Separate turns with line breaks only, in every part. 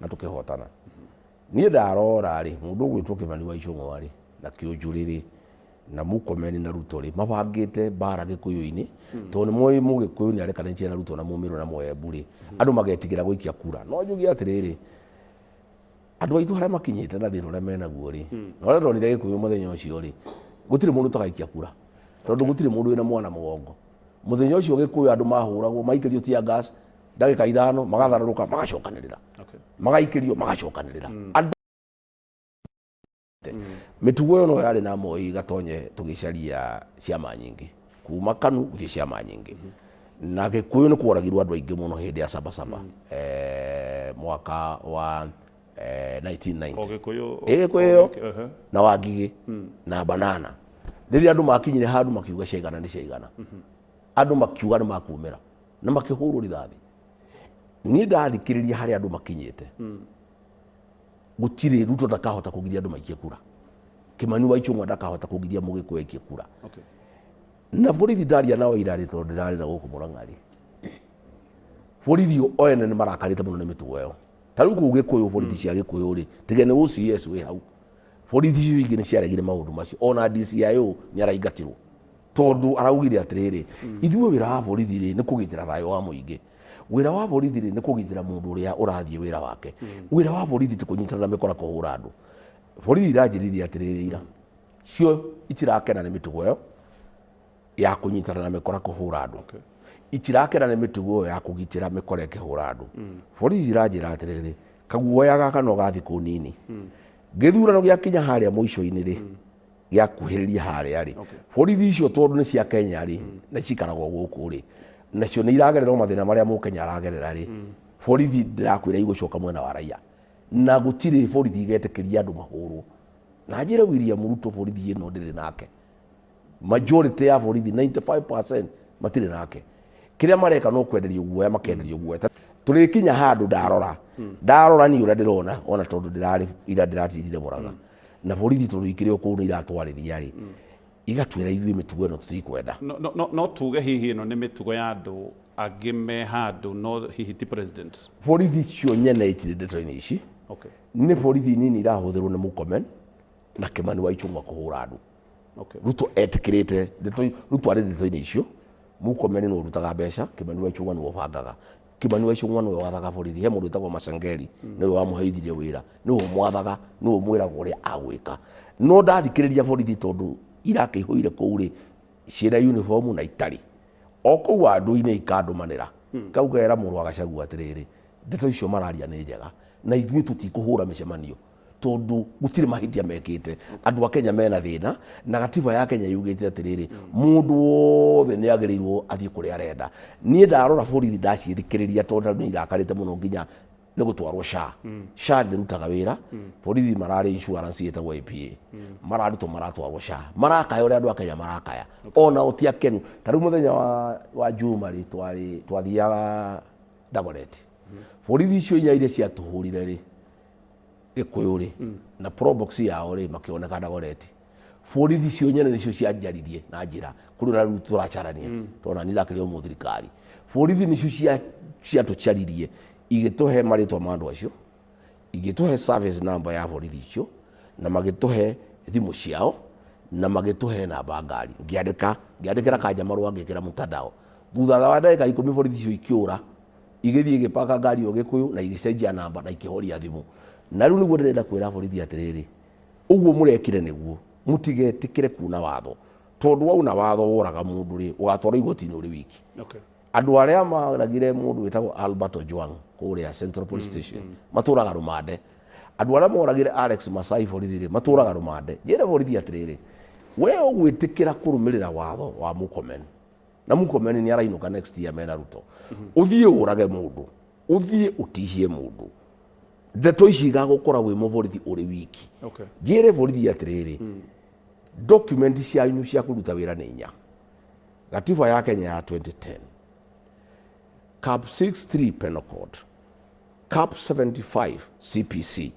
Na tũkĩhotana. Niĩ ndarora rĩ, mũndũ ũgwĩtwo Kĩmani wa Ichung'wa rĩ, na Kĩũnjũrĩ rĩ, na Murkomen na Ruto rĩ, mabangĩte mbara Gĩkũyũ-inĩ, tondũ nĩ moĩ Mũgĩkũyũ nĩ arekanĩtie na Ruto na Mũmĩrũ na Mũembu rĩ, andũ magetigĩra gũikia kura. No njuge atĩrĩrĩ, andũ aitũ harĩa makinyĩte na thĩna ũrĩa menaguo rĩ, na ũrĩa ndonire Gĩkũyũ mũthenya ũcio rĩ, gũtirĩ mũndũ ũtagaikia kura, tondũ gũtirĩ mũndũ wĩna mwana mũgongo. Mũthenya ũcio Gĩkũyũ andũ mahũragwo, maikĩrio tear gas, ndagĩka 5 magatharũrũka, magacokanĩrĩra. Magaikĩrio, magacokanĩrĩra. Andũ mĩtugo ĩyo no yarĩ na Moi Gatonye tũgĩcaria ciama nyingĩ kuma KANU gũthiĩ ciama nyingĩ. Na Gĩkũyũ nĩ kworagirwo andũ aingĩ mũno hĩndĩ ya Sabasaba, mwaka wa 1990.
O Gĩkũyũ.
Ĩ Gĩkũyũ na Wangigĩ na Banana. Rĩrĩa andũ makinyire handũ makiuga ciaigana nĩ ciaigana, andũ makiuga nĩ makumĩra na makĩhũrwo rithathi. Niĩ ndathikĩrĩria harĩa andũ makinyĩte, gũtirĩ Ruto ndakahota kũgiria andũ maikie kura, Kĩmani wa Ichung'wa ndakahota kũgiria Mũgĩkũyũ aikie kura. Na borithi ndaria nao ira rĩ, tondũ ndĩrarĩ na gũkũ Mũrang'a rĩ, borithi o ene nĩ marakarĩte mũno nĩ mĩtugo ĩyo. Ta rĩu kũu Gĩkũyũ, borithi cia Gĩkũyũ rĩ, tiga nĩ OCS wĩ hau, borithi icio ingĩ nĩ ciaregire maũndũ macio. Ona DCIO nĩ araingatirwo tondũ araugire atĩrĩrĩ, ithuĩ wĩra wa borithi rĩ nĩ kũgitĩra thayũ wa mũingĩ, wĩra wa borithi rĩ nĩ kũgitĩra mũndũ ũrĩa ũrathiĩ wĩra wake, wĩra wa borithi ti kũnyitana na mĩkora kũhũra andũ. Borithi iranjĩrĩria atĩrĩrĩ, ira cio itirakena nĩ mĩtugo ĩyo ya kũnyitana na mĩkora kũhũra andũ, itirakena nĩ mĩtugo ĩyo ya kũgitĩra mĩkora ĩkĩhũra andũ. Borithi iranjĩra atĩrĩrĩ, kaguoya gaka no ga thikũ nini, gĩthurano gĩakinya harĩa mũico-inĩ rĩ, gĩakuhĩrĩria harĩa rĩ, borithi icio tondũ nĩ cia Kenya rĩ, na cikaragwo gũkũ rĩ, nacio nĩ iragerera o mathĩna marĩa mũkenya aragerera rĩ, borithi ndĩrakwĩra igũcoka mwena wa raia, na gũtirĩ borithi igetĩkĩria andũ mahũrwo. Na njĩre William Ruto, borithi ĩno ndĩrĩ nake. Majority ya borithi, 95% matirĩ nake. Kĩrĩa mareka no kwenderio guoya, makenderio guoya. Tũrĩkinya handũ ndarora, ndarora niĩ ũrĩa ndĩrona, ona tondũ ndĩrarĩ ira ndĩratindire Mũrang'a na borithi, tondũ ikĩrĩ o kũu nĩ iratwarĩria rĩ, igatwĩra ithuĩ mĩtugo ĩno tũtikwenda.
No tuge hihi ĩno nĩ mĩtugo ya andũ angĩ me handũ, no hihi ti president?
Borithi cio nyene itirĩ ndeto-inĩ ici. Nĩ borithi nini irahũthĩrwo nĩ Murkomen na Kĩmani wa Ichung'wa kũhũra andũ. Ruto etĩkĩrĩte ndeto, Ruto arĩ ndeto-inĩ icio. Murkomen nĩwe ũrutaga mbeca, Kĩmani wa Ichung'wa nĩwe ũbangaga. Kĩmani wa Ichung'wa nĩwe wathaga borithi. He mũndũ wĩtagwo Masengeli, nĩwe wamũheithirie wĩra, nĩwe ũmwathaga, nĩwe ũmwĩraga ũrĩa agwĩka. No ndathikĩrĩria borithi, tondũ irakĩihũire kũu rĩ, ciĩna uniform na itarĩ o kũu andũ-inĩ, ikandũmanĩra kau kera mũrũ wa Gachagua atĩrĩrĩ, ndeto icio mararia nĩ njega, na ithuĩ tũtikũhũra mĩcemanio tondũ gũtirĩ mahĩtia mekĩte. Andũ a Kenya mena thĩna, na gatiba ya Kenya yugĩte atĩrĩrĩ, mũndũ wothe nĩ agĩrĩirwo athiĩ kũrĩa arenda. Niĩ ndarora borithi, ndaciĩthikĩrĩria, tondũ nĩ irakarĩte mũno nginya nĩ gũtwarwo SHA. SHA ndĩrutaga wĩra. Borithi mararĩ insurance ĩtagwo APA, mararutwo maratwarwo SHA, marakaya ũrĩa andũ a Kenya marakaya, ona ti akenu. Ta rĩu mũthenya wa Juma rĩ, twarĩ twathiaga Dagoretti, borithi icio inya iria ciatũhũrire rĩ Gĩkũyũ rĩ, na probox yao rĩ, makĩoneka Dagoretti. Borithi icio nyene nĩcio cianjaririe na njĩra kũrĩ ũrĩa rĩu tũracarania, tondũ nani ndakĩrĩ o mũthirikari. Borithi nĩcio ciatũcaririe, igĩtũhe marĩtwa ma andũ acio, igĩtũhe service number ya borithi icio, na magĩtũhe thimũ ciao, na magĩtũhe namba ngari. Ngĩandĩka, ngĩandĩkĩra Kanja marũa, ngĩkĩra mtandao. Thutha wa ndagĩka 10 borithi icio ikĩũra, igĩthiĩ igĩpaka ngari ĩyo Gĩkũyũ na igĩcenjia namba na ikĩhoria thimũ. Na rĩu nĩguo ndĩrenda kwĩra borithi atĩrĩrĩ, ũguo mũrekire nĩguo mũtigetĩkĩre kuna watho, tondũ wauna watho woraga mũndũ rĩ, ũgatwarwo igoti-inĩ ũrĩ wiki. Andũ arĩa maragire mũndũ wĩtagwo Albert Ojwang kũrĩa Central Police Station matũraga rũmande. Andũ arĩa moragire Alex Masai borithi rĩ, matũraga rũmande. Njĩre borithi atĩrĩrĩ, we ũgwĩtĩkĩra kũrũmĩrĩra watho wa Murkomen, na Murkomen nĩ arainũka next year mena Ruto, ũthiĩ ũrage mũndũ, ũthiĩ ũtihie mũndũ, ndeto ici igagũkora wĩ mũborithi ũrĩ wiki? Njĩre borithi atĩrĩrĩ, document cianyu cia kũruta wĩra nĩ inya: gatiba ya Kenya ya 2010, Cap 63 Penal Code, Cap 75 CPC,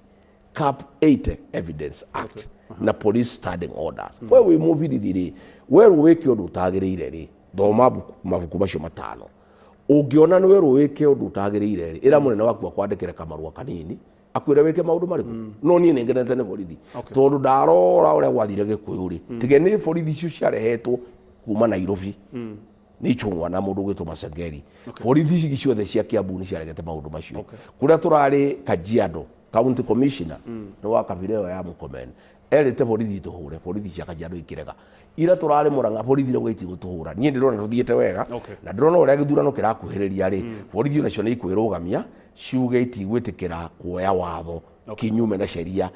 Cap 80 Evidence Act na Police Standing Orders. We wĩ mũbirithi rĩ, werwo wĩke ũndũ ũtagĩrĩire rĩ, thoma mabuku macio matano. Ũngĩona nĩ werwo wĩke ũndũ ũtagĩrĩire rĩ, ĩra mũnene waku akwandĩkĩre kamarũa kanini. Akwĩre wĩke maũndũ marĩkũ? No niĩ nĩ ngenete nĩ borithi, tondũ ndarora ũrĩa gwathire Gĩkũyũ rĩ, tige nĩ borithi icio ciarehetwo kuma Nairobi nĩ Ichung'wa na mũndũ ũgwĩtwo Masengeri. Borithi ici ciothe cia Kiambu nĩ ciaregete maũndũ macio. Kũrĩa tũrarĩ Kajiado, county commissioner nĩ wa kabira ĩyo ya Mũkomen erĩte borithi tũhũre, borithi cia Kajiado ikĩrega. Ira tũrarĩ Mũrang'a, borithi rauga itigũtũhũra. Niĩ ndĩrona tũthiĩte wega. Na ndĩrona ũrĩa gĩthurano kĩrakuhĩrĩria rĩ, borithi onacio nĩ ikwĩrũgamia ciuge itigwĩtĩkĩra kuoya watho kinyume na sheria.